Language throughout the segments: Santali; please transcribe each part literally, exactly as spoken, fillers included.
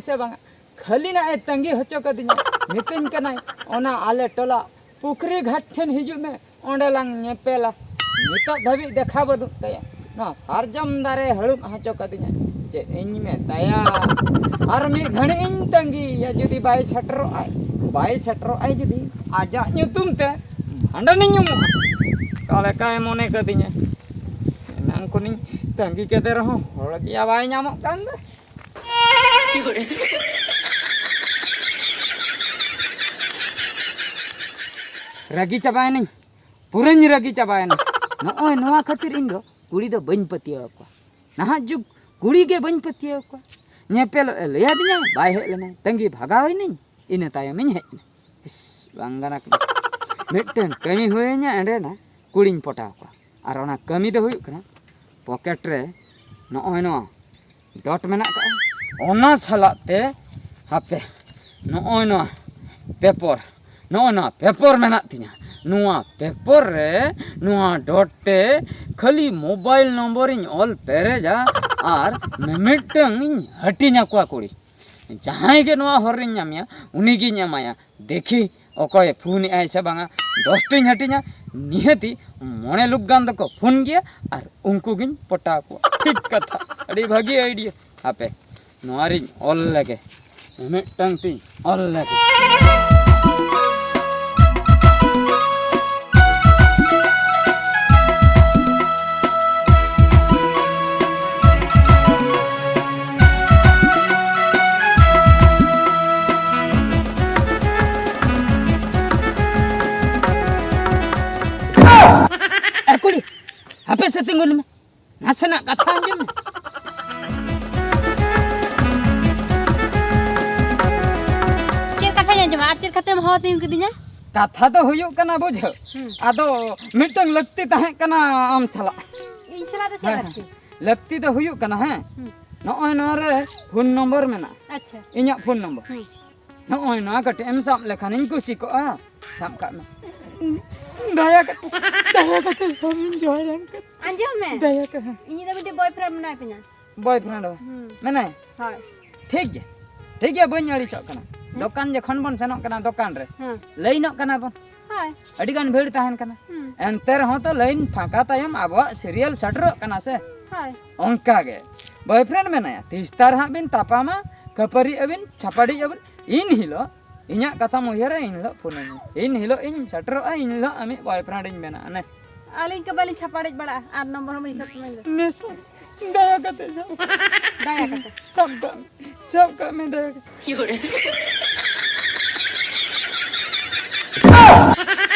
ᱥᱮ ᱵᱟᱝᱟ? ᱠᱷᱟᱹᱞᱤ ᱱᱟᱜ ᱮ ᱛᱟᱺᱜᱤ ᱦᱚᱪᱚ ᱠᱟᱹᱫᱤᱧᱟ, ᱢᱤᱛᱟᱹᱧ ᱠᱟᱱᱟᱭ, "ᱚᱱᱟ ᱟᱞᱮ ᱴᱚᱞᱟ ᱯᱩᱠᱷᱨᱤ ᱜᱷᱟᱴ ᱴᱷᱮᱱ ᱦᱤᱡᱩᱜ ᱢᱮ, ᱚᱸᱰᱮ ᱞᱟᱝ ᱧᱮᱯᱮᱞᱟ᱾" ᱱᱤᱛᱚᱜ ᱫᱷᱟᱹᱵᱤᱡ ᱫᱮᱠᱷᱟ ᱵᱟᱹᱱᱩᱜ ᱛᱟᱭᱟ᱾ ᱱᱚᱣᱟ ᱥᱟᱨᱡᱚᱢ ᱫᱟᱨᱮ ᱦᱟᱹᱲᱩᱵ ᱦᱚᱪᱚ ᱠᱟᱹᱫᱤᱧᱟ᱾ ᱪᱮᱫ ᱤᱧ ᱢᱮᱛᱟᱭᱟ? ᱟᱨ ᱢᱤᱫ ᱜᱷᱟᱹᱲᱤᱡ ᱤᱧ ᱛᱟᱺᱜᱤᱭᱮᱭᱟ, ᱡᱩᱫᱤ ᱵᱟᱭ ᱥᱮᱴᱮᱨᱚᱜᱼᱟᱭ, ᱵᱟᱭ ᱥᱮᱴᱮᱨᱚᱜᱼᱟᱭ ᱡᱩᱫᱤ ᱟᱡᱟᱜ ᱧᱩᱛᱩᱢ ᱛᱮ ᱵᱷᱟᱸᱰᱟᱱᱤᱧ ᱩᱢᱩᱜᱼᱟ᱾ ᱚᱠᱟ ᱞᱮᱠᱟᱭ ᱢᱚᱱᱮ ᱠᱟᱹᱫᱤᱧᱟ᱾ ᱮᱱᱟᱝ ᱠᱷᱚᱱᱤᱧ ᱛᱟᱺᱜᱤ ᱠᱮᱫᱮ ᱨᱮᱦᱚᱸ ᱦᱚᱲ ᱜᱮᱭᱟ ᱵᱟᱭ ᱧᱟᱢᱚᱜ ᱠᱟᱱ ᱫᱚ᱾ ᱨᱟᱹᱜᱤ ᱪᱟᱵᱟᱭᱮᱱᱟᱹᱧ, ᱯᱩᱨᱟᱹᱧ ᱨᱟᱹᱜᱤ ᱪᱟᱵᱟᱭᱮᱱᱟ᱾ ᱱᱚᱜᱼᱚᱭ ᱱᱚᱣᱟ ᱠᱷᱟᱹᱛᱤᱨ ᱤᱧ ᱫᱚ ᱠᱩᱲᱤ ᱫᱚ ᱵᱟᱹᱧ ᱯᱟᱹᱛᱭᱟᱹᱣ ᱟᱠᱚᱣᱟ᱾ ᱱᱟᱦᱟᱜ ᱡᱩᱜᱽ ᱠᱩᱲᱤ ᱜᱮ ᱵᱟᱹᱧ ᱯᱟᱹᱛᱭᱟᱹᱣ ᱟᱠᱚᱣᱟ᱾ ᱧᱮᱯᱮᱞᱚᱜ ᱮ ᱞᱟᱹᱭ ᱟᱹᱫᱤᱧᱟ, ᱵᱟᱭ ᱦᱮᱡ ᱞᱮᱱᱟ, ᱛᱟᱺᱜᱤ ᱵᱷᱟᱜᱟᱣ ᱮᱱᱟᱹᱧ, ᱤᱱᱟᱹ ᱛᱟᱭᱚᱢᱤᱧ ᱦᱮᱡ ᱮᱱᱟ᱾ ᱤᱥ, ᱵᱟᱝ ᱜᱟᱱ ᱟᱠᱟᱱᱟ᱾ ᱢᱤᱫᱴᱟᱹᱝ ᱠᱟᱹᱢᱤ ᱦᱩᱭᱟᱹᱧᱟ ᱮᱸᱰᱮᱱᱟ, ᱠᱩᱲᱤᱧ ᱯᱚᱴᱟᱣ ᱠᱚᱣᱟ᱾ ᱟᱨ ᱚᱱᱟ ᱠᱟᱹᱢᱤ ᱫᱚ ᱦᱩᱭᱩᱜ ᱠᱟᱱᱟ, ᱯᱚᱠᱮᱴ ᱨᱮ ᱱᱚᱜᱼᱚᱭ ᱱᱚᱣᱟ ᱰᱚᱴ ᱢᱮᱱᱟᱜ ᱠᱟᱜᱼᱟ, ᱚᱱᱟ ᱥᱟᱞᱟᱜ ᱛᱮ ᱦᱟᱯᱮ ᱱᱚᱜᱼᱚᱭ ᱱᱚᱣᱟ ᱯᱮᱯᱚᱨ, ᱱᱚᱜᱼᱚᱭ ᱱᱚᱣᱟ ᱯᱮᱯᱚᱨ ᱢᱮᱱᱟᱜ ᱛᱤᱧᱟ᱾ ᱱᱚᱣᱟ ᱯᱮᱯᱚᱨ ᱨᱮ ᱱᱚᱣᱟ ᱰᱚᱴ ᱛᱮ ᱠᱷᱟᱹᱞᱤ ᱢᱳᱵᱟᱭᱤᱞ ᱱᱚᱢᱵᱚᱨᱤᱧ ᱚᱞ ᱯᱮᱨᱮᱡᱟ ᱟᱨ ᱢᱤᱢᱤᱫᱴᱟᱹᱝ ᱤᱧ ᱦᱟᱹᱴᱤᱧ ᱟᱠᱚᱣᱟ ᱠᱩᱲᱤ᱾ ᱡᱟᱦᱟᱸᱭ ᱜᱮ ᱱᱚᱣᱟ ᱦᱚᱨ ᱨᱤᱧ ᱧᱟᱢᱮᱭᱟ, ᱩᱱᱤᱜᱤᱧ ᱮᱢᱟᱭᱟ᱾ ᱫᱮᱠᱷᱤ ᱚᱠᱚᱭᱮ ᱯᱷᱳᱱ ᱮᱜᱼᱟᱭ ᱥᱮ ᱵᱟᱝᱟ, ᱫᱚᱥᱴᱤᱧ ᱦᱟᱹᱴᱤᱧᱟ, ᱱᱤᱦᱟᱹᱛᱤ ᱢᱚᱬᱮ ᱞᱩᱠ ᱜᱟᱱ ᱫᱚᱠᱚ ᱯᱷᱳᱱ ᱜᱮᱭᱟ ᱟᱨ ᱩᱱᱠᱩ ᱜᱤᱧ ᱯᱚᱴᱟᱣ ᱠᱚᱣᱟ᱾ ᱴᱷᱤᱠ ᱠᱟᱛᱷᱟ, ᱟᱹᱰᱤ ᱵᱷᱟᱹᱜᱤ ᱟᱭᱰᱤᱭᱟ᱾ ᱦᱟᱯᱮ, ᱱᱚᱣᱟ ᱨᱤᱧ ᱚᱞ ᱞᱮᱜᱮ, ᱢᱤᱫᱴᱟᱝ ᱛᱤᱧ ᱚᱞ ᱞᱮᱜᱮ᱾ ᱮ ᱠᱩᱲᱤ, ᱦᱟᱯᱮ ᱥᱮ ᱛᱤᱸᱜᱩᱱ ᱢᱮ, ᱱᱟᱥᱮᱱᱟᱜ ᱠᱟᱛᱷᱟ ᱟᱸᱡᱚᱢ ᱢᱮ᱾ ᱪᱮᱫ ᱠᱟᱛᱷᱟᱧ ᱟᱸᱡᱚᱢᱟ? ᱟᱨ ᱪᱮᱫ ᱠᱷᱟᱹᱛᱤᱨᱮᱢ ᱦᱚᱦᱚ ᱛᱤᱸᱜᱩ ᱠᱤᱫᱤᱧᱟ? ᱠᱟᱛᱷᱟ ᱫᱚ ᱦᱩᱭᱩᱜ ᱠᱟᱱᱟ ᱵᱩᱡᱷᱟᱹᱣ, ᱦᱩᱸ᱾ ᱟᱫᱚ ᱢᱤᱫᱴᱟᱝ ᱞᱟᱹᱠᱛᱤ ᱛᱟᱦᱮᱸ ᱠᱟᱱᱟ ᱟᱢ ᱥᱟᱞᱟᱜ᱾ ᱤᱧ ᱥᱟᱞᱟᱜ ᱫᱚ ᱪᱮᱫ ᱦᱮᱸ, ᱞᱟᱹᱠᱛᱤ? ᱞᱟᱹᱠᱛᱤ ᱫᱚ ᱦᱩᱭᱩᱜ ᱠᱟᱱᱟ, ᱦᱮᱸ, ᱦᱩᱸ᱾ ᱱᱚᱜᱼᱚᱭ ᱱᱚᱣᱟ ᱨᱮ ᱯᱷᱳᱱ ᱱᱚᱢᱵᱚᱨ ᱢᱮᱱᱟᱜᱼᱟ, ᱟᱪᱪᱷᱟ᱾ ᱤᱧᱟᱹᱜ ᱯᱷᱳᱱ ᱱᱚᱢᱵᱚᱨ᱾ ᱦᱩᱸ᱾ ᱱᱚᱜᱼᱚᱭ ᱱᱚᱣᱟ ᱠᱟᱹᱴᱤᱡ ᱮᱢ ᱥᱟᱵ ᱞᱮᱠᱷᱟᱱᱤᱧ ᱠᱩᱥᱤ ᱠᱚᱜᱼᱟ᱾ ᱥᱟᱵ ᱠᱟᱜ ᱢᱮ᱾ ᱫᱟᱭᱟ ᱠᱟᱛᱮ, ᱫᱟᱭᱟ ᱠᱟᱛᱮ ᱥᱟᱵᱤᱧ ᱡᱚᱦᱟᱨᱟᱢ ᱠᱟᱱᱟ᱾ ᱟᱸᱡᱚᱢ ᱢᱮ᱾ ᱫᱟᱭᱟ ᱠᱟᱛᱮ᱾ ᱤᱧᱤᱡ ᱫᱚ ᱢᱤᱫᱴᱤᱡ boyfriend ᱢᱮᱱᱟᱭ ᱛᱤᱧᱟ᱾ Boyfriend ᱦᱩᱸ᱾ ᱢᱮᱱᱟᱭ? ᱦᱳᱭ᱾ ᱴᱷᱤᱠ ᱜᱮᱭᱟ᱾ ᱴᱷᱤᱠ ᱜᱮᱭᱟ, ᱵᱟᱹᱧ ᱟᱹᱲᱤᱥᱚᱜ ᱠᱟᱱᱟ᱾ ᱫᱚᱠᱟᱱ ᱡᱚᱠᱷᱚᱱ ᱵᱚᱱ ᱥᱮᱱᱚᱜ ᱠᱟᱱᱟ, ᱫᱚᱠᱟᱱ ᱨᱮ ᱦᱮᱸ᱾ ᱞᱟᱭᱤᱱᱚᱜ ᱠᱟᱱᱟ ᱵᱚᱱ᱾ ᱦᱳᱭ᱾ ᱟᱹᱰᱤ ᱜᱟᱱ ᱵᱷᱤᱲ ᱛᱟᱦᱮᱱ ᱠᱟᱱᱟ᱾ ᱦᱩᱸ᱾ ᱮᱱᱛᱮ ᱨᱮᱦᱚᱸ ᱛᱚ ᱞᱟᱭᱤᱱ ᱯᱷᱟᱸᱠᱟ ᱛᱟᱭᱚᱢ ᱟᱵᱚᱣᱟᱜ ᱥᱤᱨᱤᱭᱟᱞ ᱥᱮᱴᱮᱨᱚᱜ ᱠᱟᱱᱟ ᱥᱮ᱾ ᱦᱳᱭ᱾ ᱚᱱᱠᱟ ᱜᱮ᱾ ᱵᱚᱭᱯᱷᱨᱮᱱᱰ ᱢᱮᱱᱟᱭᱟ, ᱛᱤᱥ ᱛᱟᱨ ᱦᱟᱸᱜ ᱵᱤᱱ ᱛᱟᱯᱟᱢᱟ, ᱠᱷᱟᱹᱯᱟᱹᱨᱤᱜ ᱟᱹᱵᱤᱱ, ᱪᱷᱟᱯᱟᱰᱤᱜ ᱟᱹᱵᱤᱱ, ᱤᱱ ᱦᱤᱞᱳᱜ ᱤᱧᱟᱹᱜ ᱠᱟᱛᱷᱟᱢ ᱩᱭᱦᱟᱹᱨᱟ, ᱤᱱ ᱦᱤᱞᱳᱜ ᱯᱷᱳᱱᱟᱹᱧ ᱢᱮ᱾ ᱤᱱ ᱦᱤᱞᱳᱜ ᱤᱧ ᱥᱮᱴᱮᱨᱚᱜᱼᱟ, ᱤᱱ ᱦᱤᱞᱳᱜ ᱟᱢᱤᱡ ᱵᱚᱭᱯᱷᱨᱮᱱᱰ ᱤᱧ ᱵᱮᱱᱟᱜᱼᱟ᱾ ᱱᱮ᱾ ᱟᱹᱞᱤᱧ ᱠᱚ ᱵᱟᱹᱞᱤᱧ ᱪᱷᱟᱯᱟᱲᱤᱡ ᱵᱟᱲᱟᱜᱼᱟ, ᱟᱨ ᱱᱚᱢᱵᱚᱨ ᱦᱚᱸ ᱵᱟᱹᱧ ᱥᱟᱵ ᱛᱟᱢᱟ ᱤᱧ ᱫᱚ᱾ ᱱᱮᱥ ᱫᱟᱭᱟ ᱠᱟᱛᱮ ᱥᱟᱵ᱾ ᱫᱟᱭᱟ ᱠᱟᱛᱮ᱾ ᱥᱟᱵ ᱠᱟᱜ ᱢᱮ, ᱥᱟᱵ ᱠᱟᱜ ᱢᱮ, ᱫᱟᱭᱟ ᱠᱟᱛᱮ᱾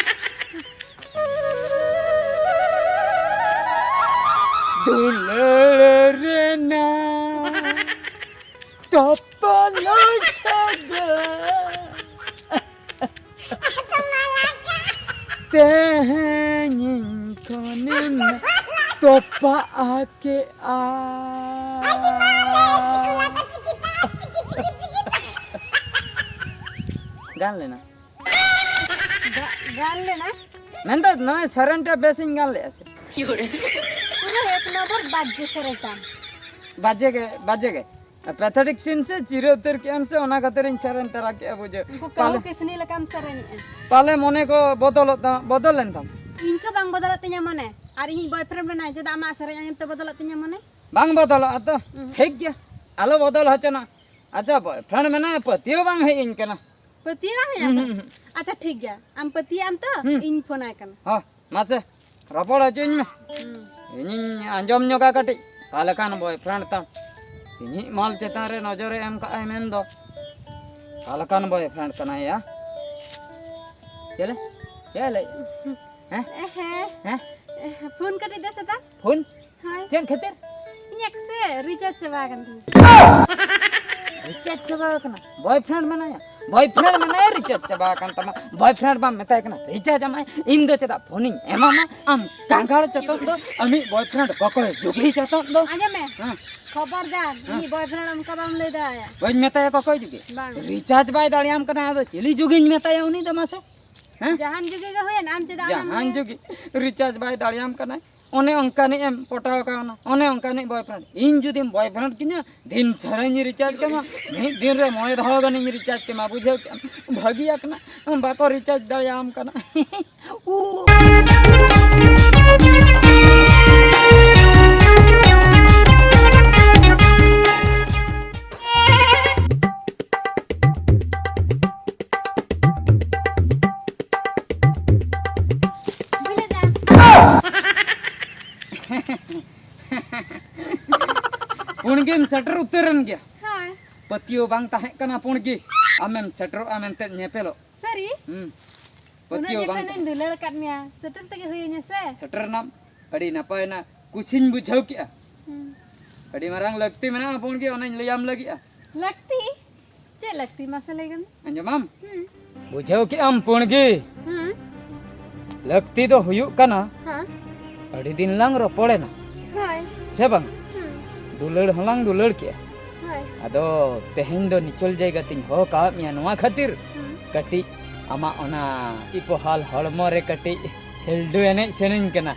ᱫᱩᱞᱟᱹᱲ ᱨᱮᱱᱟᱜ ᱛᱚᱯᱚᱞ ᱥᱟᱹᱜᱟᱹᱭ᱾ ᱛᱮᱦᱮᱧ ᱤᱧ ᱠᱷᱚᱱᱮᱢ ᱛᱚᱯᱟᱜ ᱠᱮᱜᱼᱟ᱾ ᱜᱟᱱ ᱞᱮᱱᱟ᱾ ᱜᱟ-, ᱜᱟᱱ ᱞᱮᱱᱟ? ᱢᱮᱱᱫᱚ ᱱᱚᱜᱼᱚᱭ ᱥᱮᱨᱮᱧ ᱴᱟ ᱵᱮᱥ ᱤᱧ ᱜᱟᱱ ᱞᱮᱜᱼᱟ ᱥᱮ? ᱯᱩᱨᱟᱹ ᱮᱠ ᱱᱚᱢᱵᱚᱨ ᱵᱟᱡᱽᱡᱮ ᱥᱮᱨᱮᱧ ᱛᱟᱢ᱾ ᱵᱟᱡᱮ ᱜᱮ, ᱵᱟᱡᱮ ᱜᱮ᱾ ᱯᱮᱛᱷᱮᱴᱤᱠ ᱥᱤᱱ ᱥᱮ ᱪᱤᱨᱟᱹ ᱩᱛᱟᱹᱨ ᱠᱮᱜ ᱟᱢ ᱥᱮ, ᱚᱱᱟ ᱠᱷᱟᱹᱛᱤᱨ ᱤᱧ ᱥᱮᱨᱮᱧ ᱛᱟᱨᱟ ᱠᱮᱜᱼᱟ, ᱵᱩᱡᱷᱟᱹᱣ᱾ ᱩᱱᱠᱩ ᱠᱟᱹᱦᱩ ᱯᱟᱞᱮ, ᱠᱤᱥᱱᱤ ᱞᱮᱠᱟᱢ ᱥᱮᱨᱮᱧᱮᱜᱼᱟ᱾ ᱯᱟᱞᱮ ᱢᱚᱱᱮ ᱠᱚ ᱵᱚᱫᱚᱞᱚᱜ ᱛᱟᱢᱟ, ᱵᱚᱫᱚᱞ ᱞᱮᱱ ᱛᱟᱢᱟ᱾ ᱤᱧ ᱠᱚ ᱵᱟᱝ ᱵᱚᱫᱚᱞᱚᱜ ᱛᱤᱧᱟᱹ ᱢᱚᱱᱮ, ᱟᱨ ᱤᱧᱤᱡ ᱵᱚᱭᱯᱷᱨᱮᱱᱰ ᱢᱮᱱᱟᱭ, ᱪᱮᱫᱟᱜ ᱟᱢᱟᱜ ᱥᱮᱨᱮᱧ ᱟᱸᱡᱚᱢ ᱛᱮ ᱵᱚᱫᱚᱞᱚᱜ ᱛᱤᱧᱟᱹ ᱢᱚᱱᱮ? ᱵᱟᱝ ᱵᱚᱫᱚᱞᱚᱜᱼᱟ ᱛᱚ᱾ ᱩᱦᱩᱸ᱾ ᱴᱷᱤᱠ ᱜᱮᱭᱟ, ᱟᱞᱚ ᱵᱚᱫᱚᱞ ᱦᱚᱪᱚᱱᱟ᱾ ᱟᱪᱪᱷᱟ, ᱵᱚᱭᱯᱷᱨᱮᱱᱰ ᱢᱮᱱᱟᱭᱟ, ᱯᱟᱹᱛᱭᱟᱹᱣ ᱵᱟᱝ ᱦᱮᱡ ᱟᱹᱧ ᱠᱟᱱᱟ᱾ ᱯᱟᱹᱛᱭᱟᱹᱣ ᱵᱟᱝ ᱦᱮᱡ ᱟᱢ ᱩᱦᱩᱸ, ᱠᱟᱱᱟ? ᱩᱦᱩᱸ᱾ ᱟᱪᱪᱷᱟ, ᱴᱷᱤᱠ ᱜᱮᱭᱟ, ᱟᱢ ᱯᱟᱹᱛᱭᱟᱹᱜ ᱟᱢ ᱛᱚ? ᱦᱩᱸ᱾ ᱤᱧ ᱯᱷᱳᱱ ᱟᱭ ᱠᱟᱱᱟ᱾ ᱦᱚᱸ, ᱢᱟᱥᱮ, ᱨᱚᱯᱚᱲ ᱦᱚᱪᱚᱧ ᱢᱮ᱾ ᱦᱩᱸ᱾ ᱤᱧᱤᱧ ᱟᱸᱡᱚᱢ ᱧᱚᱜᱟ ᱠᱟᱹᱴᱤᱡ, ᱚᱠᱟ ᱞᱮᱠᱟᱱ ᱵᱚᱭᱯᱷᱨᱮᱱᱰ ᱛᱟᱢ? ᱤᱧᱤᱡ ᱢᱟᱞ ᱪᱮᱛᱟᱱ ᱨᱮ ᱱᱚᱡᱚᱨᱮ ᱮᱢ ᱠᱟᱜᱼᱟᱭ ᱢᱮᱱᱫᱚ᱾ ᱚᱠᱟ ᱞᱮᱠᱟᱱ ᱵᱚᱭᱯᱷᱨᱮᱱᱰ ᱠᱟᱱᱟᱭ ᱭᱟ? ᱪᱮᱞᱮ? ᱪᱮᱞᱮ? ᱦᱮᱸ? ᱮ, ᱦᱮᱸ᱾ ᱦᱮᱸ? ᱮ, ᱯᱷᱳᱱ ᱠᱟᱹᱴᱤᱡ ᱫᱮᱥᱮ ᱛᱟ᱾ ᱯᱷᱳᱱ? ᱦᱳᱭ᱾ ᱪᱮᱫ ᱠᱷᱟᱹᱛᱤᱨ? ᱤᱧᱟᱹᱜ ᱥᱮ ᱨᱤᱪᱟᱨᱡᱽ ᱪᱟᱵᱟ ᱟᱠᱟᱱ ᱛᱤᱧᱟ᱾ ᱨᱤᱪᱟᱨᱡᱽ ᱪᱟᱵᱟ ᱟᱠᱟᱱᱟ? ᱵᱚᱭᱯᱷᱨᱮᱱᱰ ᱢᱮᱱᱟᱭᱟ, ᱵᱚᱭᱯᱷᱨᱮᱱᱰ ᱢᱮᱱᱟᱭᱟ, ᱨᱤᱪᱟᱨᱡᱽ ᱪᱟᱵᱟ ᱟᱠᱟᱱ ᱛᱟᱢᱟ᱾ ᱵᱚᱭᱯᱷᱨᱮᱱᱰ ᱵᱟᱢ ᱢᱮᱛᱟᱭ ᱠᱟᱱᱟ ᱨᱤᱪᱟᱨᱡᱽ ᱟᱢᱟᱭ? ᱤᱧ ᱫᱚ ᱪᱮᱫᱟᱜ ᱯᱷᱳᱱᱤᱧ ᱮᱢᱟᱢᱟ? ᱟᱢ ᱠᱟᱸᱜᱟᱲ ᱪᱚᱛᱚᱱ ᱫᱚ, ᱟᱢᱤᱡ ᱵᱚᱭᱯᱷᱨᱮᱱᱰ ᱠᱚᱠᱚᱭ ᱡᱩᱜᱤ ᱪᱚᱛᱚᱱ ᱫᱚ᱾ ᱟᱸᱡᱚᱢ ᱢᱮ᱾ ᱦᱮᱸ᱾ ᱠᱷᱚᱵᱚᱨᱫᱟᱨ, ᱦᱮᱸ᱾ ᱤᱧᱤᱡ ᱵᱚᱭᱯᱷᱨᱮᱱᱰ ᱚᱱᱠᱟ ᱵᱟᱢ ᱞᱟᱹᱭ ᱫᱟᱲᱮᱭᱟᱜᱼᱟ᱾ ᱵᱟᱹᱧ ᱢᱮᱛᱟᱭᱟ ᱠᱚᱠᱚᱭ ᱡᱩᱜᱤ? ᱵᱟᱝ᱾ ᱨᱤᱪᱟᱨᱡᱽ ᱵᱟᱭ ᱫᱟᱲᱮᱭᱟᱢ ᱠᱟᱱᱟ, ᱟᱫᱚ ᱪᱤᱞᱤ ᱡᱩᱜᱤᱧ ᱢᱮᱛᱟᱭᱟ ᱩᱱᱤ ᱫᱚ ᱢᱟᱥᱮ? ᱦᱮᱸ? ᱡᱟᱦᱟᱱ ᱡᱩᱜᱤ ᱜᱮ ᱦᱩᱭᱮᱱ, ᱟᱢ ᱪᱮᱫᱟᱜ ᱟᱢᱮᱢ ᱡᱟᱦᱟᱱ ᱞᱟᱹᱭᱟ? ᱡᱩᱜᱤ, ᱨᱤᱪᱟᱨᱡᱽ ᱵᱟᱭ ᱫᱟᱲᱮᱭᱟᱢ ᱠᱟᱱᱟᱭ᱾ ᱚᱱᱮ ᱚᱱᱠᱟᱱᱤᱡ ᱮᱢ ᱯᱚᱴᱟᱣ ᱠᱟᱣᱱᱟ, ᱚᱱᱮ ᱚᱱᱠᱟᱱᱤᱡ ᱵᱚᱭᱯᱷᱨᱮᱱᱰ᱾ ᱤᱧ ᱡᱩᱫᱤᱢ ᱵᱚᱭᱯᱷᱨᱮᱱᱰ ᱠᱤᱧᱟ, ᱫᱤᱱ ᱥᱟᱨᱟᱧ ᱨᱤᱪᱟᱨᱡᱽ ᱠᱟᱢᱟ, ᱢᱤᱫ ᱫᱤᱱ ᱨᱮ ᱢᱚᱬᱮ ᱫᱷᱟᱣ ᱜᱟᱱᱤᱧ ᱨᱤᱪᱟᱨᱡᱽ ᱠᱟᱢᱟ, ᱵᱩᱡᱷᱟᱹᱣ ᱠᱮᱜᱼᱟᱢ? ᱵᱷᱟᱹᱜᱤᱭᱟ ᱠᱟᱱᱟ, ᱵᱟᱠᱚ ᱨᱤᱪᱟᱨᱡᱽ ᱫᱟᱲᱮᱭᱟᱢ ᱠᱟᱱᱟ᱾ ᱯᱩᱬᱜᱤᱢ ᱥᱮᱴᱮᱨ ᱩᱛᱟᱹᱨᱮᱱ ᱜᱮᱭᱟ᱾ ᱦᱳᱭ᱾ ᱯᱟᱹᱛᱭᱟᱹᱣ ᱵᱟᱝ ᱛᱟᱦᱮᱸ ᱠᱟᱱᱟ ᱯᱩᱬᱜᱤ ᱟᱢᱮᱢ ᱥᱮᱴᱮᱨᱚᱜᱼᱟ ᱢᱮᱱᱛᱮ ᱧᱮᱯᱮᱞᱚᱜ᱾ ᱥᱟᱹᱨᱤ? ᱦᱩᱸ᱾ ᱩᱱᱟᱹᱜ ᱯᱟᱹᱛᱭᱟᱹᱣ ᱵᱟᱝ ᱧᱮᱯᱮᱞ ᱛᱟᱦᱮᱸ᱾ ᱤᱧ ᱫᱩᱞᱟᱹᱲ ᱟᱠᱟᱫ ᱢᱮᱭᱟ, ᱥᱮᱴᱮᱨ ᱛᱮᱜᱮ ᱦᱩᱭᱟᱹᱧᱟ ᱥᱮ? ᱥᱮᱴᱮᱨ ᱮᱱᱟᱢ, ᱟᱹᱰᱤ ᱱᱟᱯᱟᱭ ᱮᱱᱟ, ᱠᱩᱥᱤᱧ ᱵᱩᱡᱷᱟᱹᱣ ᱠᱮᱜᱼᱟ᱾ ᱦᱩᱸ᱾ ᱟᱹᱰᱤ ᱢᱟᱨᱟᱝ ᱞᱟᱹᱠᱛᱤ ᱢᱮᱱᱟᱜᱼᱟ ᱯᱩᱬᱜᱤ, ᱚᱱᱟᱧ ᱞᱟᱹᱭᱟᱢ ᱞᱟᱹᱜᱤᱫᱼᱟ᱾ ᱞᱟᱹᱠᱛᱤ? ᱪᱮᱫ ᱞᱟᱹᱠᱛᱤ? ᱢᱟᱥᱮ ᱞᱟᱹᱭ ᱜᱚᱫ ᱢᱮ᱾ ᱟᱸᱡᱚᱢᱟᱢ? ᱦᱩᱸ᱾ ᱵᱩᱡᱷᱟᱹᱣ ᱠᱮᱜᱼᱟᱢ ᱯᱩᱬᱜᱤ? ᱦᱩᱸ᱾ ᱞᱟᱹᱠᱛᱤ ᱫᱚ ᱦᱩᱭᱩᱜ ᱠᱟᱱᱟ, ᱦᱮᱸ᱾ ᱟᱹᱰᱤ ᱫᱤᱱ ᱞᱟᱝ ᱨᱚᱯᱚᱲᱮᱱᱟ᱾ ᱦᱳᱭ᱾ ᱥᱮ ᱵᱟᱝ? ᱦᱩᱸ᱾ ᱫᱩᱞᱟᱹᱲ ᱦᱚᱸᱞᱟᱝ ᱫᱩᱞᱟᱹᱲ ᱠᱮᱜᱼᱟ᱾ ᱦᱳᱭ᱾ ᱟᱫᱚ ᱛᱮᱦᱮᱧ ᱫᱚ ᱱᱤᱪᱚᱞ ᱡᱟᱭᱜᱟ ᱛᱤᱧ ᱦᱚᱦᱚ ᱠᱟᱣᱟᱫ ᱢᱮᱭᱟ ᱱᱚᱣᱟ ᱠᱷᱟᱹᱛᱤᱨ, ᱦᱩᱸ᱾ ᱠᱟᱹᱴᱤᱡ ᱟᱢᱟᱜ ᱚᱱᱟ ᱤᱯᱚᱦᱟᱞ ᱦᱚᱲᱢᱚ ᱨᱮ ᱠᱟᱹᱴᱤᱡ ᱦᱤᱞᱰᱩ ᱮᱱᱮᱡ ᱥᱟᱱᱟᱧ ᱠᱟᱱᱟ᱾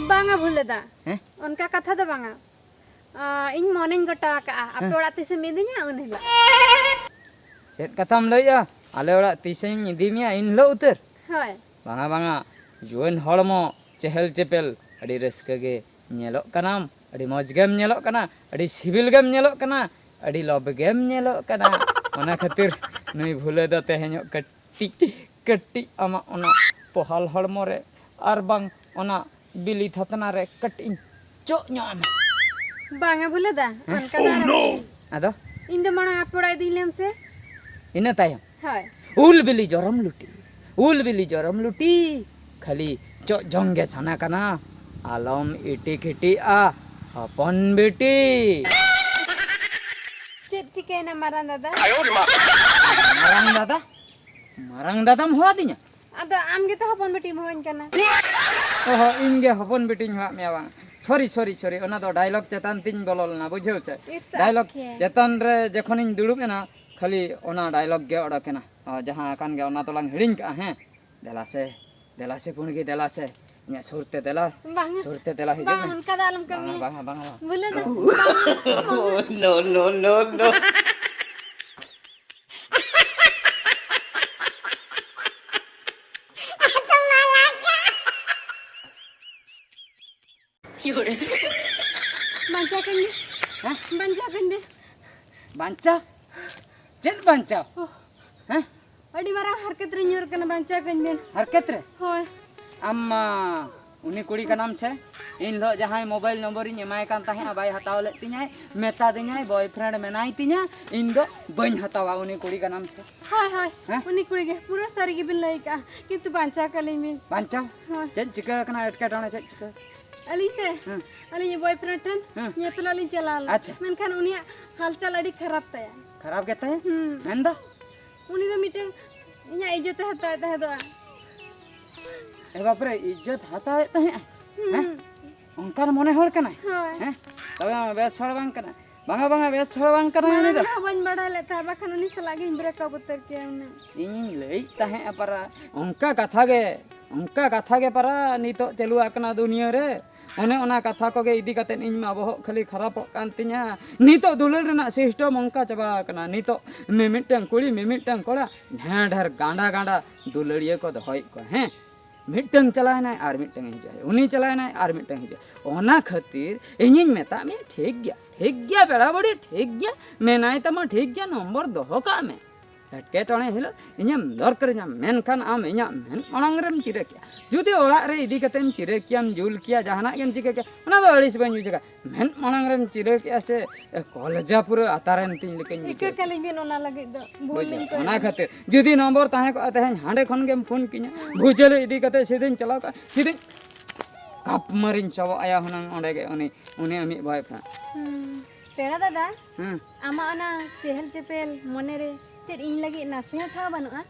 ᱵᱟᱝᱟ ᱵᱷᱩᱞᱟᱹᱫᱟ᱾ ᱦᱮᱸ? ᱚᱱᱠᱟ ᱠᱟᱛᱷᱟ ᱫᱚ ᱵᱟᱝᱟ᱾ ᱟ, ᱤᱧ ᱢᱚᱱᱮᱧ ᱜᱚᱴᱟ ᱟᱠᱟᱜᱼᱟ, ᱟᱯᱮ ᱦᱮᱸ᱾ ᱚᱲᱟᱜ ᱛᱤᱥᱮᱢ ᱤᱫᱤᱧᱟ ᱩᱱ ᱦᱤᱞᱳᱜ᱾ ᱪᱮᱫ ᱠᱟᱛᱷᱟᱢ ᱞᱟᱹᱭᱮᱜᱼᱟ? ᱟᱞᱮ ᱚᱲᱟᱜ ᱛᱤᱥᱤᱧ ᱤᱫᱤ ᱢᱮᱭᱟ ᱤᱱ ᱦᱤᱞᱳᱜ ᱩᱛᱟᱹᱨ? ᱦᱳᱭ᱾ ᱵᱟᱝᱟ, ᱵᱟᱝᱟ, ᱡᱩᱣᱟᱹᱱ ᱦᱚᱲᱢᱚ ᱪᱮᱦᱮᱞ ᱪᱮᱯᱮᱞ, ᱟᱹᱰᱤ ᱨᱟᱹᱥᱠᱟᱹ ᱜᱮ ᱧᱮᱞᱚᱜ ᱠᱟᱱᱟᱢ, ᱟᱹᱰᱤ ᱢᱚᱡᱽ ᱜᱮᱢ ᱧᱮᱞᱚᱜ ᱠᱟᱱᱟ, ᱟᱹᱰᱤ ᱥᱤᱵᱤᱞ ᱜᱮᱢ ᱧᱮᱞᱚᱜ ᱠᱟᱱᱟ, ᱟᱹᱰᱤ ᱞᱚᱵᱽ ᱜᱮᱢ ᱧᱮᱞᱚᱜ ᱠᱟᱱᱟ᱾ ᱚᱱᱟ ᱠᱷᱟᱹᱛᱤᱨ ᱱᱩᱭ ᱵᱷᱩᱞᱟᱹ ᱫᱚ ᱛᱮᱦᱮᱧᱚᱜ ᱠᱟᱹᱴᱤᱡ ᱠᱟᱹᱴᱤᱡ ᱟᱢᱟᱜ ᱚᱱᱟ ᱯᱚᱦᱟᱞ ᱦᱚᱲᱢᱚ ᱨᱮ ᱟᱨ ᱵᱟᱝ ᱚᱱᱟ ᱵᱤᱞᱤ ᱛᱷᱟᱛᱱᱟ ᱨᱮ ᱠᱟᱹᱴᱤᱡ ᱤᱧ ᱪᱚᱜ ᱧᱚᱜ ᱟᱢᱟ᱾ ᱵᱟᱝᱟ ᱵᱷᱩᱞᱟᱹᱫᱟ, ᱦᱮᱸ? ᱚᱱᱠᱟ ᱫᱚ ᱟᱞᱚᱢ ᱞᱟᱹᱭᱟ᱾ ᱟᱫᱚ? ᱤᱧ ᱫᱚ ᱢᱟᱲᱟᱝ ᱟᱯᱮ ᱚᱲᱟᱜ ᱤᱫᱤᱧ ᱞᱟᱹᱭ ᱢᱮᱥᱮ᱾ ᱤᱱᱟᱹ ᱛᱟᱭᱚᱢ? ᱦᱳᱭ᱾ ᱩᱞ ᱵᱤᱞᱤ ᱡᱚᱨᱚᱢ ᱞᱩᱴᱤ, ᱩᱞ ᱵᱤᱞᱤ ᱡᱚᱨᱚᱢ ᱞᱩᱴᱤ, ᱠᱷᱟᱹᱞᱤ ᱪᱚᱜ ᱡᱚᱝ ᱜᱮ ᱥᱟᱱᱟ ᱠᱟᱱᱟ, ᱟᱞᱚᱢ ᱤᱴᱤ ᱠᱷᱤᱴᱤᱜᱼᱟ ᱦᱚᱯᱚᱱ ᱵᱤᱴᱤ᱾ ᱪᱮᱫ ᱪᱤᱠᱟᱹᱭᱮᱱᱟ ᱢᱟᱨᱟᱝ ᱫᱟᱫᱟ? ᱢᱟᱨᱟᱝ ᱫᱟᱫᱟ? ᱢᱟᱨᱟᱝ ᱫᱟᱫᱟᱢ ᱦᱚᱦᱚ ᱟᱹᱫᱤᱧᱟ? ᱟᱫᱚ ᱟᱢ ᱜᱮᱛᱚ ᱦᱚᱯᱚᱱ ᱵᱤᱴᱤᱢ ᱦᱚᱦᱚᱧ ᱠᱟᱱᱟ᱾ ᱚᱦᱚ, ᱤᱧ ᱜᱮ ᱦᱚᱯᱚᱱ ᱵᱤᱴᱤᱧ ᱦᱚᱦᱚᱣᱟᱫ ᱢᱮᱭᱟ ᱵᱟᱝ? ᱥᱚᱨᱤ, ᱥᱚᱨᱤ, ᱥᱚᱨᱤ, ᱚᱱᱟ ᱫᱚ ᱰᱟᱭᱞᱚᱜ ᱪᱮᱛᱟᱱ ᱛᱤᱧ ᱵᱚᱞᱚ ᱞᱮᱱᱟ, ᱵᱩᱡᱷᱟᱹᱣ ᱥᱮ? ᱤᱨᱥᱟ ᱰᱟᱭᱞᱚᱜ ᱠᱷᱮ᱾ ᱪᱮᱛᱟᱱ ᱨᱮ ᱡᱚᱠᱷᱚᱱᱤᱧ ᱫᱩᱲᱩᱵ ᱮᱱᱟ, ᱠᱷᱟᱹᱞᱤ ᱚᱱᱟ ᱰᱟᱭᱞᱚᱜ ᱜᱮ ᱚᱰᱚᱠ ᱮᱱᱟ᱾ ᱚ, ᱡᱟᱦᱟᱸ ᱟᱠᱟᱱ ᱜᱮ, ᱚᱱᱟ ᱫᱚᱞᱟᱝ ᱦᱤᱲᱤᱧ ᱠᱟᱜᱼᱟ, ᱦᱮᱸ? ᱫᱮᱞᱟ ᱥᱮ, ᱫᱮᱞᱟ ᱥᱮ ᱯᱩᱬᱜᱤ, ᱫᱮᱞᱟ ᱥᱮ᱾ ᱤᱧᱟᱹᱜ ᱥᱩᱨ ᱛᱮ ᱫᱮᱞᱟ᱾ ᱵᱟᱝ᱾ ᱥᱩᱨ ᱛᱮ ᱫᱮᱞᱟ, ᱦᱤᱡᱩᱜ ᱢᱮ᱾ ᱚᱱᱠᱟ ᱫᱚ ᱟᱞᱚᱢ ᱠᱟᱹᱢᱤᱭᱟ᱾ ᱵᱟᱝᱟ, ᱵᱟᱝᱟ, ᱵᱟᱝᱟ᱾ ᱵᱷᱩᱞᱟᱹ ᱫᱚ᱾ No, no, no, no. ᱵᱟᱧᱪᱟᱣ ᱠᱟᱹᱧ ᱢᱮ᱾ ᱦᱮᱸ? ᱵᱟᱧᱪᱟᱣ ᱠᱟᱹᱧ ᱢᱮ᱾ ᱵᱟᱧᱪᱟᱣ? ᱪᱮᱫ ᱵᱟᱧᱪᱟᱣ? ᱚ᱾ ᱦᱮᱸ? ᱟᱹᱰᱤ ᱢᱟᱨᱟᱝ ᱦᱟᱨᱠᱮᱛ ᱨᱮ ᱧᱩᱨ ᱠᱟᱱᱟ, ᱵᱟᱧᱪᱟᱣ ᱠᱟᱹᱧ ᱵᱮᱱ᱾ ᱦᱟᱨᱠᱮᱛ ᱨᱮ? ᱦᱳᱭ᱾ ᱟᱢ ᱢᱟ ᱩᱱᱤ ᱠᱩᱲᱤ ᱠᱟᱱᱟᱢ ᱥᱮ? ᱤᱧ ᱦᱤᱞᱳᱜ ᱡᱟᱦᱟᱸᱭ mobile number ᱤᱧ ᱮᱢᱟᱭ ᱠᱟᱱ ᱛᱟᱦᱮᱸᱫ, ᱵᱟᱭ ᱦᱟᱛᱟᱣ ᱞᱮᱫ ᱛᱤᱧᱟᱹ, ᱢᱮᱛᱟ ᱫᱤᱧᱟᱭ boyfriend ᱢᱮᱱᱟᱭ ᱛᱤᱧᱟᱹ, ᱤᱧ ᱫᱚ ᱵᱟᱹᱧ ᱦᱟᱛᱟᱣᱟ᱾ ᱩᱱᱤ ᱠᱩᱲᱤ ᱠᱟᱱᱟᱢ ᱥᱮ? ᱦᱳᱭ, ᱦᱳᱭ᱾ ᱦᱮᱸ? ᱩᱱᱤ ᱠᱩᱲᱤ ᱜᱮ᱾ ᱯᱩᱨᱟᱹ ᱥᱟᱹᱨᱤ ᱜᱮᱵᱤᱱ ᱞᱟᱹᱭ ᱠᱟᱜᱼᱟ, ᱠᱤᱱᱛᱩ ᱵᱟᱧᱪᱟᱣ ᱠᱟᱹᱞᱤᱧ ᱵᱤᱱ᱾ ᱵᱟᱧᱪᱟᱣ? ᱦᱳᱭ᱾ ᱪᱮᱫ ᱪᱤᱠᱟᱹ ᱟᱠᱟᱱᱟ, ᱮᱴᱠᱮᱴᱚᱬᱮ ᱪᱮᱫ ᱪᱤᱠᱟᱹ? ᱟᱹᱞᱤᱧ ᱥᱮ? ᱦᱮᱸ᱾ ᱟᱹᱞᱤᱧ boyfriend ᱴᱷᱮᱱ ᱦᱮᱸ᱾ ᱧᱮᱯᱮᱞᱚᱜ ᱞᱤᱧ ᱪᱟᱞᱟᱣ ᱞᱮᱱᱟ᱾ ᱟᱪᱪᱷᱟ᱾ ᱢᱮᱱᱠᱷᱟᱱ ᱩᱱᱤᱭᱟᱜ ᱦᱟᱞᱪᱟᱞ ᱟᱹᱰᱤ ᱠᱷᱟᱨᱟᱯ ᱛᱟᱭᱟ᱾ ᱠᱷᱟᱨᱟᱯ ᱜᱮ ᱛᱟᱭᱟ? ᱦᱩᱸ᱾ ᱢᱮᱱᱫᱚ? ᱩᱱᱤ ᱫᱚ ᱢᱤᱫᱴᱮᱱ ᱤᱧᱟᱹᱜ ᱤᱡᱽᱡᱚᱛᱮ ᱦᱟᱛᱟᱣᱮᱫ ᱛᱟᱦᱮᱸ ᱫᱚ᱾ ᱮ ᱵᱟᱯᱨᱮ, ᱤᱡᱽᱡᱚᱛ ᱦᱟᱛᱟᱣᱮᱫ ᱛᱟᱦᱮᱸᱜᱼᱟ? ᱦᱩᱸ᱾ ᱦᱮᱸ? ᱚᱱᱠᱟᱱ ᱢᱚᱱᱮ ᱦᱚᱲ ᱠᱟᱱᱟᱭ? ᱦᱳᱭ᱾ ᱦᱮᱸ? ᱛᱚᱵᱮ ᱢᱟ ᱵᱮᱥ ᱦᱚᱲ ᱵᱟᱝ ᱠᱟᱱᱟᱭ᱾ ᱵᱟᱝᱟ, ᱵᱟᱝᱟ, ᱵᱮᱥ ᱦᱚᱲ ᱵᱟᱝ ᱠᱟᱱᱟᱭ ᱩᱱᱤ ᱢᱟᱲᱟᱝ ᱫᱚ᱾ ᱨᱮᱦᱚᱸ ᱵᱟᱹᱧ ᱵᱟᱲᱟᱭ ᱞᱮᱫ ᱛᱟᱦᱮᱸᱫ, ᱵᱟᱠᱷᱟᱱ ᱩᱱᱤ ᱥᱟᱞᱟᱜ ᱜᱤᱧ break up ᱩᱛᱟᱹᱨ ᱠᱮᱭᱟ ᱦᱩᱱᱟᱹᱝ᱾ ᱤᱧᱤᱧ ᱞᱟᱹᱭᱮᱫ ᱛᱟᱦᱮᱸᱫᱼᱟ ᱯᱟᱨᱟ, ᱚᱱᱠᱟ ᱠᱟᱛᱷᱟ ᱜᱮ, ᱚᱱᱠᱟ ᱠᱟᱛᱷᱟ ᱜᱮ ᱯᱟᱨᱟ ᱱᱤᱛᱚᱜ ᱪᱟᱹᱞᱩ ᱟᱠᱟᱱᱟ ᱫᱩᱱᱤᱭᱟᱹ ᱨᱮ᱾ ᱚᱱᱮ ᱚᱱᱟ ᱠᱟᱛᱷᱟ ᱠᱚᱜᱮ ᱤᱫᱤ ᱠᱟᱛᱮᱫ ᱤᱧ ᱢᱟ ᱵᱚᱦᱚᱜ ᱠᱷᱟᱹᱞᱤ ᱠᱷᱟᱨᱟᱯᱚᱜ ᱠᱟᱱ ᱛᱤᱧᱟ᱾ ᱱᱤᱛᱚᱜ ᱫᱩᱞᱟᱹᱲ ᱨᱮᱱᱟᱜ system ᱚᱱᱠᱟ ᱪᱟᱵᱟ ᱟᱠᱟᱱᱟ᱾ ᱱᱤᱛᱚᱜ ᱢᱤᱢᱤᱫᱴᱟᱝ ᱠᱩᱲᱤ, ᱢᱤᱢᱤᱫᱴᱟᱝ ᱠᱚᱲᱟ ᱰᱷᱮᱨ ᱰᱷᱮᱨ ᱜᱟᱸᱰᱟ ᱜᱟᱸᱰᱟ ᱫᱩᱞᱟᱹᱲᱤᱭᱟᱹ ᱠᱚ ᱫᱚᱦᱚᱭᱮᱫ ᱠᱚᱣᱟ, ᱦᱮᱸ? ᱢᱤᱫᱴᱟᱝ ᱪᱟᱞᱟᱣᱮᱱᱟᱭ ᱟᱨ ᱢᱤᱫᱴᱟᱝ ᱦᱤᱡᱩᱜᱼᱟᱭ, ᱩᱱᱤ ᱪᱟᱞᱟᱣᱮᱱᱟᱭ ᱟᱨ ᱢᱤᱫᱴᱟᱝ ᱦᱤᱡᱩᱜᱼᱟᱭ᱾ ᱚᱱᱟ ᱠᱷᱟᱹᱛᱤᱨ ᱤᱧᱤᱧ ᱢᱮᱛᱟᱜ ᱢᱮᱭᱟ, ᱴᱷᱤᱠ ᱜᱮᱭᱟ, ᱴᱷᱤᱠ ᱜᱮᱭᱟ, ᱵᱮᱲᱟ ᱵᱟᱹᱲᱤ ᱴᱷᱤᱠ ᱜᱮᱭᱟ, ᱢᱮᱱᱟᱭ ᱛᱟᱢᱟ ᱴᱷᱤᱠ ᱜᱮᱭᱟ, ᱱᱚᱢᱵᱚᱨ ᱫᱚᱦᱚ ᱠᱟᱜ ᱢᱮ᱾ ᱮᱴᱠᱮᱴᱚᱬᱮ ᱦᱤᱞᱳᱜ ᱤᱧᱮᱢ ᱫᱚᱨᱠᱟᱨᱤᱧᱟ, ᱢᱮᱱᱠᱷᱟᱱ ᱟᱢ ᱤᱧᱟᱹᱜ ᱢᱮᱫ ᱢᱟᱲᱟᱝ ᱨᱮᱢ ᱪᱤᱨᱟᱹ ᱠᱮᱭᱟ᱾ ᱡᱩᱫᱤ ᱚᱲᱟᱜ ᱨᱮ ᱤᱫᱤ ᱠᱟᱛᱮᱢ ᱪᱤᱨᱟᱹ ᱠᱮᱭᱟᱢ, ᱡᱩᱞ ᱠᱮᱭᱟ, ᱡᱟᱦᱟᱱᱟᱜ ᱜᱮᱢ ᱪᱤᱠᱟᱹ ᱠᱮᱭᱟ, ᱚᱱᱟ ᱫᱚ ᱟᱹᱲᱤᱥ ᱵᱟᱹᱧ ᱵᱩᱡᱷᱟᱹᱣᱟ᱾ ᱢᱮᱫ ᱢᱟᱲᱟᱝ ᱨᱮᱢ ᱪᱤᱨᱟᱹ ᱠᱮᱜᱼᱟ ᱥᱮ, ᱮ, ᱠᱚᱞᱮᱡᱟ ᱯᱩᱨᱟᱹ ᱟᱛᱟᱨᱮᱱ ᱛᱤᱧ ᱞᱮᱠᱟᱧ ᱤᱠᱟᱹ ᱵᱩᱡᱷᱟᱹᱣ ᱠᱮᱜᱼᱟ᱾ ᱠᱟᱹᱞᱤᱧ ᱵᱤᱱ ᱚᱱᱟ ᱞᱟᱹᱜᱤᱫ ᱫᱚ, ᱵᱷᱩᱞ ᱵᱩᱡᱷᱟᱹᱣ᱾ ᱞᱤᱧ ᱠᱚᱨᱟᱣ ᱚᱱᱟ ᱠᱮᱜᱼᱟ᱾ ᱠᱷᱟᱹᱛᱤᱨ ᱡᱩᱫᱤ ᱱᱚᱢᱵᱚᱨ ᱛᱟᱦᱮᱸ ᱠᱚᱜᱼᱟ, ᱛᱮᱦᱮᱧ ᱦᱟᱸᱰᱮ ᱠᱷᱚᱱ ᱜᱮᱢ ᱯᱷᱳᱱ ᱠᱤᱧᱟ, ᱵᱷᱩᱡᱟᱹᱞᱤ ᱤᱫᱤ ᱠᱟᱛᱮ ᱥᱤᱫᱷᱟᱹᱧ ᱪᱟᱞᱟᱣ ᱠᱚᱜᱼᱟ, ᱥᱤᱫᱷᱟᱹᱧ ᱠᱟᱯ ᱢᱟᱨᱤᱧ ᱪᱟᱵᱟ ᱟᱭᱟ ᱦᱩᱱᱟᱹᱝ ᱚᱸᱰᱮ ᱜᱮ ᱩᱱᱤ, ᱩᱱᱤ ᱟᱢᱤᱡ boyfriend᱾ ᱦᱩᱸ᱾ ᱯᱮᱲᱟ ᱫᱟᱫᱟ, ᱦᱮᱸ᱾ ᱟᱢᱟᱜ ᱚᱱᱟ ᱪᱮᱦᱮᱞ ᱪᱮᱯᱮᱞ ᱢᱚᱱᱮ ᱨᱮ ᱪᱮᱫ ᱤᱧ ᱞᱟᱹᱜᱤᱫ ᱱᱟᱥᱮ ᱦᱚᱸ ᱴᱷᱟᱶ ᱵᱟᱹᱱᱩᱜᱼᱟ?